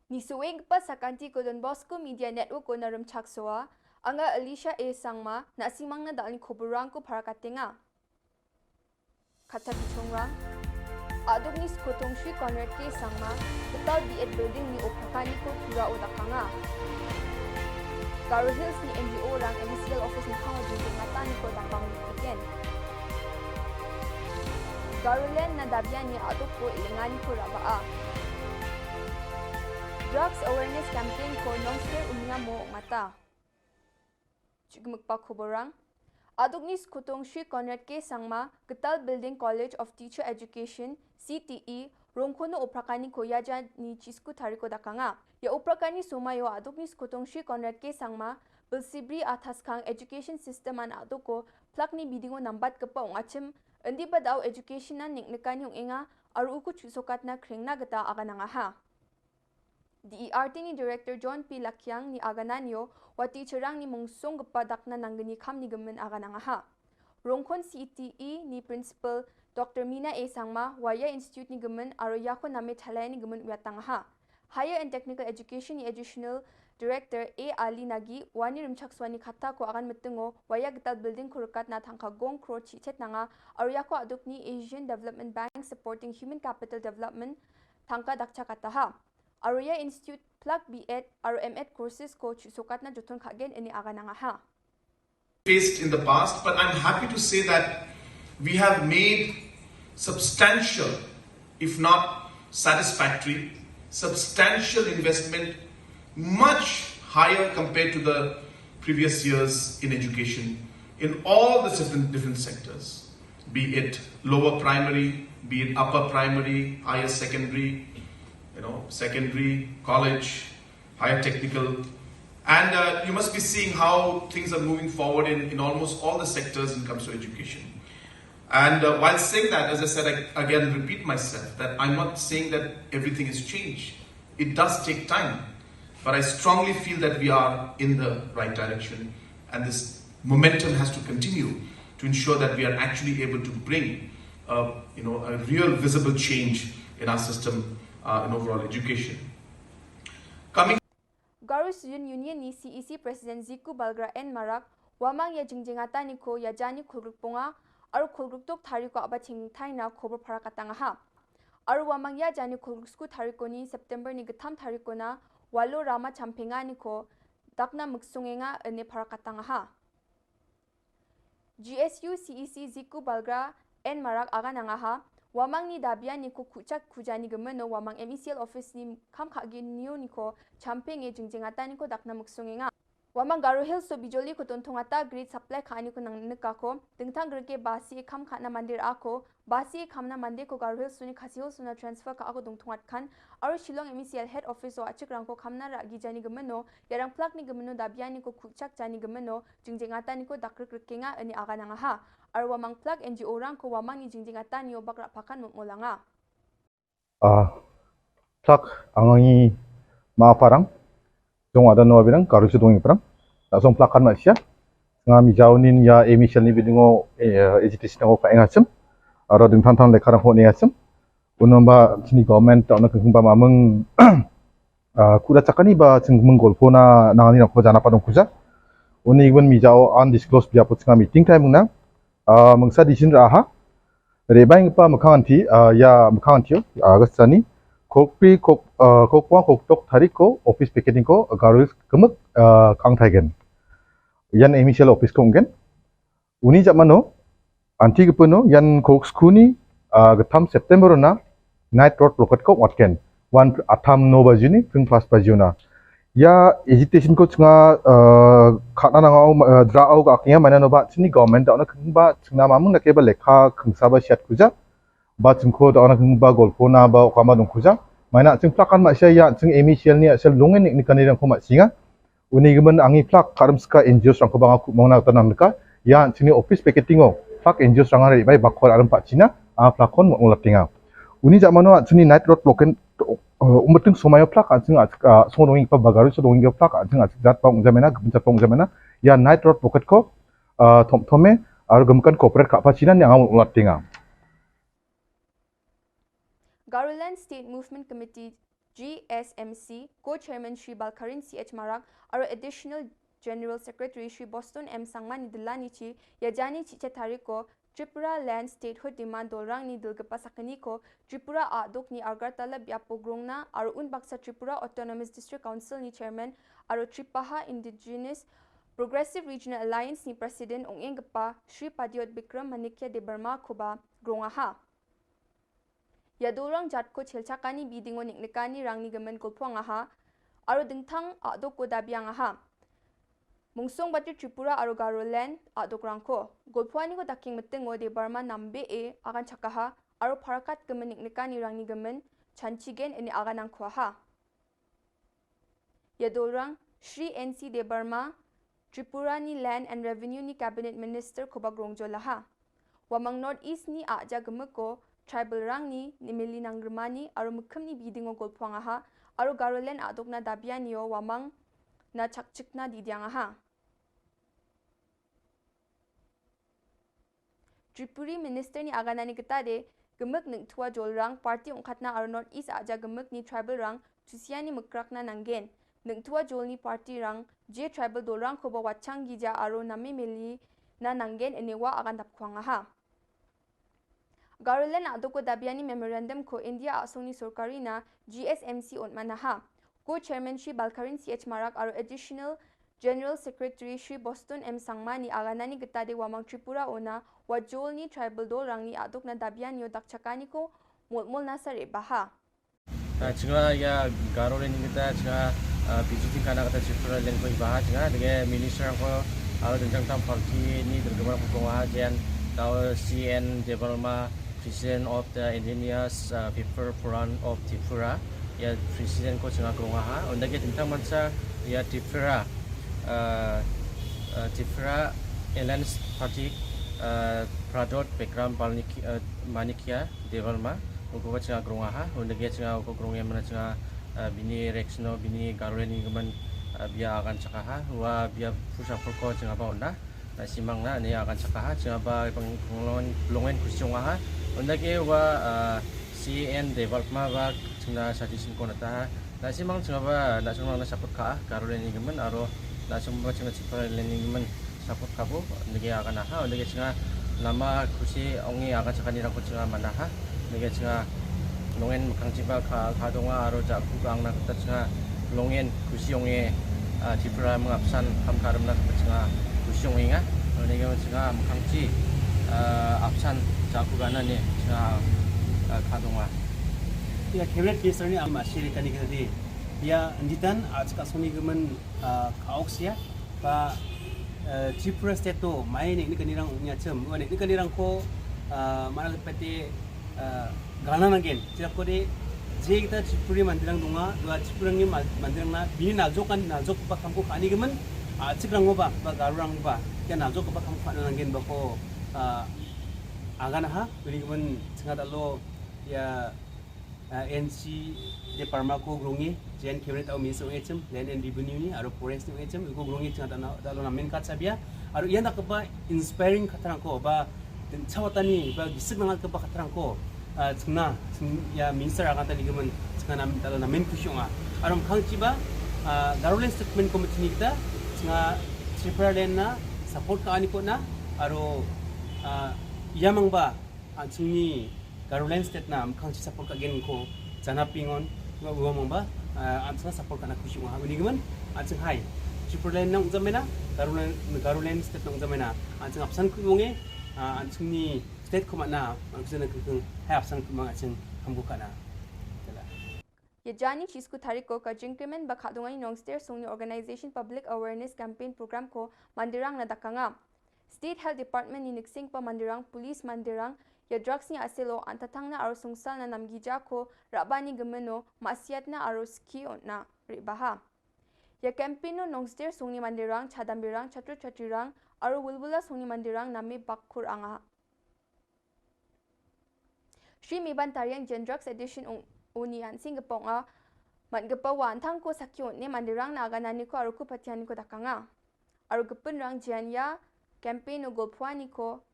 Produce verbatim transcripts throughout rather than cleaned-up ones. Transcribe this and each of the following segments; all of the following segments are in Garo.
Nisoenggipa sakantiko Don Bosco Media Network-ona rimchaksoa, anga Alicia A Sangma, na·simangna dal·ni koborrangko parakatenga. Katta bichongrang. A·dokni skotong Shri Conrad K Sangma, gital B Ed building-ni oprakaniko Turao dakanga. Garo Hills-ni N G O-rang M E C L office mikkango jingjengataniko dakangriken. Garoland-na dabiani a·dokko el·enganiko ra·baa. Drugs awareness campaign-ko nongsker uningamo ong·ata. Chigimikba koborrang. A·dokni skotong Shri Conrad K Sangma, gital Building College of Teacher Education, C T E, rongkono oprakaniko ia jani chisku tariko dakanga. Ia oprakani somaio a·dokni skotong Shri Conrad K Sangma, bilsibri ataskang education system-an a·doko plakni bidingo nambatgipa ong·achim, indiba da·o education-an neng·nikani ong·enga aro uko chu·sokatna krengna gita aganangaha. D E R T-ni Director John P Lakiangni agananio, wati chirangni mongsonggipa dakna nanggni kamni gimin aganangaha. Rongkon C T E-ni Principal Doctor Mina A Sangma, Waya Institute-ni gimin aro iako name chalaini gimin uiatangaha. Higher and Technical Education-ni Additional Director A Ali Nagi, uani rimchaksoani kattako agan mitingo, Waya gital building-ko rikatna tangka gong crore chi·chetnanga, aro iako a·dokni Asian Development Bank Supporting Human Capital Development tangka dakchakataha. Aro ia institute plak B Ed aro M Ed courses-ko chu·sokatna joton ka·gen ine aganangaha. Faced in the past, but I'm happy to say that we have made substantial, if not satisfactory, substantial investment, much higher compared to the previous years in education in all the different, different sectors, be it lower primary, be it upper primary, higher secondary, you know, secondary, college, higher technical. And, uh, you must be seeing how things are moving forward in, in almost all the sectors when it comes to education. And, uh, while saying that, as I said, I again repeat myself that I'm not saying that everything has changed. It does take time, but I strongly feel that we are in the right direction, and this momentum has to continue to ensure that we are actually able to bring, uh, you know, a real visible change in our system, uh, in overall education. Coming Garo Student Union-ni C E C President Ziku Balgra N Marak, uamang ia jingjengataniko ia jani kolgrikbonga aro kolgrikdok tariko a·ba chingtaina kobor parakatangaha. Aro uamang ia jani kolgriksku tarikoni September-ni gittam tarikona walo rama champenganiko dakna miksongenga ine parakatangaha. G S U C E C Ziku Balgra N Marak aganangaha, uamangni dabianiko ku·chak kujani gimino uamang M E C L office-ni kam ka·genioniko champenge jingjengataniko dakna miksongenga. Uamang Garo Hills-o bijoliko dontongata grid supply ka·aniko nangnikako, dingtang grike basie kam ka·na mande ra·ako, basie kamna mandeko Garo Hills-oni Khasi Hills-ona transfer ka·ako dongtongatkan, aro Shillong M E C L head office-o a·chikrangko kamna ra·gijani gimino, iarang plakni gimino dabianiko ku·chakjani gimino, jingjengataniko dakrikrikenga ine aganangaha. Aro uamang plak N G O-rangko uamangni jingjengatanio bak ra·pakan mol·molanga. Ah, plak angni ma·aparang, jong ada noa birang, Garo Hills-o dongenggiparang, da·song plakan ma·sia. Nga mijaonin ia M E C L-ni bidingo, eh, agitation-ko ka·engachim, aro dingtang-tang lekkarangko on·engachim. Unoba chini government-ona kengkengba mamung, ah, ku·rachakani ba chingming golpona nanganirangko janapa dongkuja. Uni gimin mijao undisclosed biapo chinga meeting time gnang. Ah, mingsa disin ra·aha. Re·baenggipa mikkang anti, ah, ia mikkang antio, ah, August-ani, kokpi, kok-, ah, kokbang, kokdok tariko office vacating-ko Garo Hills gimik, ah, ka·angtaigen. Ian M E C L office-ko ong·gen. Uni ja·mano, anti gipino, ian kolgriksku ni, ah, gittam September-ona night road blockade-ko ong·atgen. One, attam no bajini, pring pas bajiona. Ia agitation-ko chinga, ah, ka·na nangao, ah, dra·ao ga·akenga, mainanoba chini government da·ona kengba chingna mamung dakeba lekka kengsaba siatkuja. Ba chingko da·ona kengba golpona ba okama dongkuja. Maina ching plakan ma·sia ia ching M E C L-ni a·sel longe nik-, nikanirangko ma·singa. Uni gimin angni plak ka·rimsika N G Os-rangkoba anga ku·mangna gita nangnika. Ia an·chingni office vacating-o plak N G Os-rangara re·bae bakko ra·rim pa·china anga plakkon mol·molatenga. Uni ja·mano an·chingni night road blockade, uh, umiting somaio plak an·ching a·chik, uh, songo dongenggipa ba Garo Hills-o dongenggipa plak an·ching a·chik jatba ong·jamena, gipin jatba ong·jamena. Ia night road blockade-ko, uh, tom·tome aro gimikan cooperate ka·pachina ine anga mol·molatenga. Garoland State Movement Committee G S M C, co-chairman Shri Balkarin C H Marak aro additional General Secretary Shri Boston M Sangmani dilanichi ia jani chi-, cha tariko Tripura Land Statehood Demand dolrangni dilgipa sakgniko Tripura a·dokni Agartala biapo grongna aro unbaksa Tripura Autonomous District Council-ni chairman aro Tripaha Indigenous Progressive Regional Alliance-ni president ong·enggipa Shri Padyot Bikram Manikya Debbarma-koba grongaha. Ia dolrang jatko chelchakani bidingo neng·nikanirangni gimin golpoangaha aro dingtang a·doko dabiangaha. Mungsong Bati Tripura aro Garoland a·dokrangko golpoaniko dakengmitingo Debbarma nambee aganchakaha aro parakat gimin neng·nikanirangni gimin chanchigen ine aganangkoaha. Ia dolrang Shri N C Debbarma, Tripurani Land and Revenue-ni Cabinet Minister-koba grongjolaha. Uamang North East-ni a·ja gimiko tribal-rangni nimili nanggrimani aro mikkimni bidingo golpoangaha aro Garoland a·dokna dabianio uamangna chakchikna didiangaha. Tripuri Minister-ni aganani gitade, gimik neng·tua jolrang party ong·katna aro North East a·ja gimikni tribal-rang tusiani mikrakna nanggen. Neng·tua jolni party-rang je tribal dolrangkoba watchanggija aro name melina nanggen ine ua agan dapkuangaha. Garoland a·doko dabiani memorandum-ko India a·songni sorkarina G S M C on·manaha. Co-chairman Shri Balkarin C H Marak aro additional General Secretary Shri Boston M Sangmani aganani gitade uamang Tripura-ona ua jolni tribal dolrangni a·dokna dabianio dakchakaniko molmolnasa re·baha. Ah, chunga ia Garolandni gita chunga, ah, B J P kana gita Tripura Land-ko ibaha chunga. Dege minister-rangko aro dingtang dingtang party-ni dilgiparangko kongaha, jean dao C N Debbarma, President of the Indigenous, uh, People Forum of Tripura, ia president-ko chunga grongaha. Undake dingtang mancha ia Tripura, uh, uh, Tripura Alliance Party, uh, Pradot Bikram Balniki-, uh, Manikya Debbarma, ukoba chunga grongaha. Undake chunga uko gronge mana chunga, uh, bini reaction-o bini Garolandni gimin, uh, bia agan chakaha. Ua bia push up-ko chungaba on·a. Na·simangna ine agan chakaha, chingaba bang-, longen, longen kusi ong·aha. Undake ua, ah, C N Debbarma ba chingna suggestion-ko on·ataha. Na·simang chingaba na·simangna support ka·a, Garolandni gimin aro na·simangba chingna Tripura Land-ni gimin support ka·bo, undake aganaha, undake chinga nama kusi ong·e agan chakanirangko chinga manaha. Nike chinga longen mikkangchiba ka-, kadonga aro ja·ku ga·angna gita chinga longen kusi ong·e, ah, Tripura ming apsan kam ka·rimna gita chinga kusi ong·enga. Nike chinga mikkangchi, ah, apsan ja·ku ga·anani chinga, ah, kadonga. Ia cabinet minister-ni ma·sirikani gitade ia inditan a·chik a·songni gimin ah, ka·oksia ba, eh, Tripura state-o mai neng·nikanirang ong·achim, ua neng·nikanirangko, ah, managipete, ah, galna nanggen. Jerakode je gita Tripuri manderang donga, ua Tripurangni ma-, manderangna bini naljokan-, naljokgipa kamko ka·anigimin, a·chikrangoba ba Garorangoba ia naljokgipa kamko ka·na nanggen bako, ah, aganaha. Unigimin chingdalo ia ah, N C Debbarma-ko gronge, J N Cabinet-o Minister ong·achim, Land and Revenue-ni aro Forest-ni ong·achim, uko gronge ching·a dal-, dalo namen katchabia. Aro ian dakgipa inspiring kattarangko ba dingchawatani ba gisik nangatgipa kattarangko, ah, chingna, ching-, ia Minister agantanigimin ching·a nam-, dalo namen kusi ong·a. Aro mikkangchiba, ah, Garoland Statement Committee-ni gita ching·a Tripura Land-na support ka·aniko on·a, aro, ah, iamangba an·chingni Garoland State-na mikkangchi support ka·genko janapengon, ua uamangba, ah, an·chingna support ka·na kusi ong·a. Unigimin an·ching hai Tripura Land-na ong·jamaina, Garoland, Garoland State-na ong·jamaina, an·ching apsan ku·monge, ah, an·chingni state-ko man·a, an·chingna kengkeng hai apsan ku·mong an·ching hamko ka·na. Jala. Ia jani chisku tariko kajingkrimen ba ka·dongani Nongster songni organization public awareness campaign program-ko manderangna dakanga. State Health Department-ni niksenggipa manderang, police manderang ia drugs-ni a·selo an·tatangna aro songsalna namgijako ra·bani gimino ma·siatna aro skie on·na re·baha. Ia campaign-o Nongster songni manderang, chadamberang, chatro chatrirang aro wilwila songni manderang name bakko ra·angaha. Shri Meban Tariang Jen Drugs Addiction ong-, oni an·senggipa ong·a. Man·gipa ua an·tangko sakki on·e manderangna agananiko aro ku patianiko dakanga. Aro gipinrang Jen ia campaign-o golpoaniko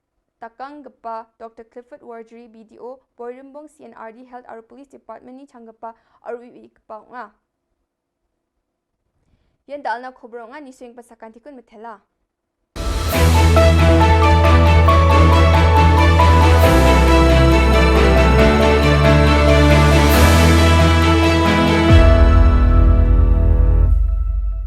dakanggipa Doktor Clifford Warjri, B D O, Boirimbong C N R D Health aro Police Department-ni changgipa aro uiuigipa ong·a. Ian da·alna koborong ong·a, nisoenggipa sakantikon mitela.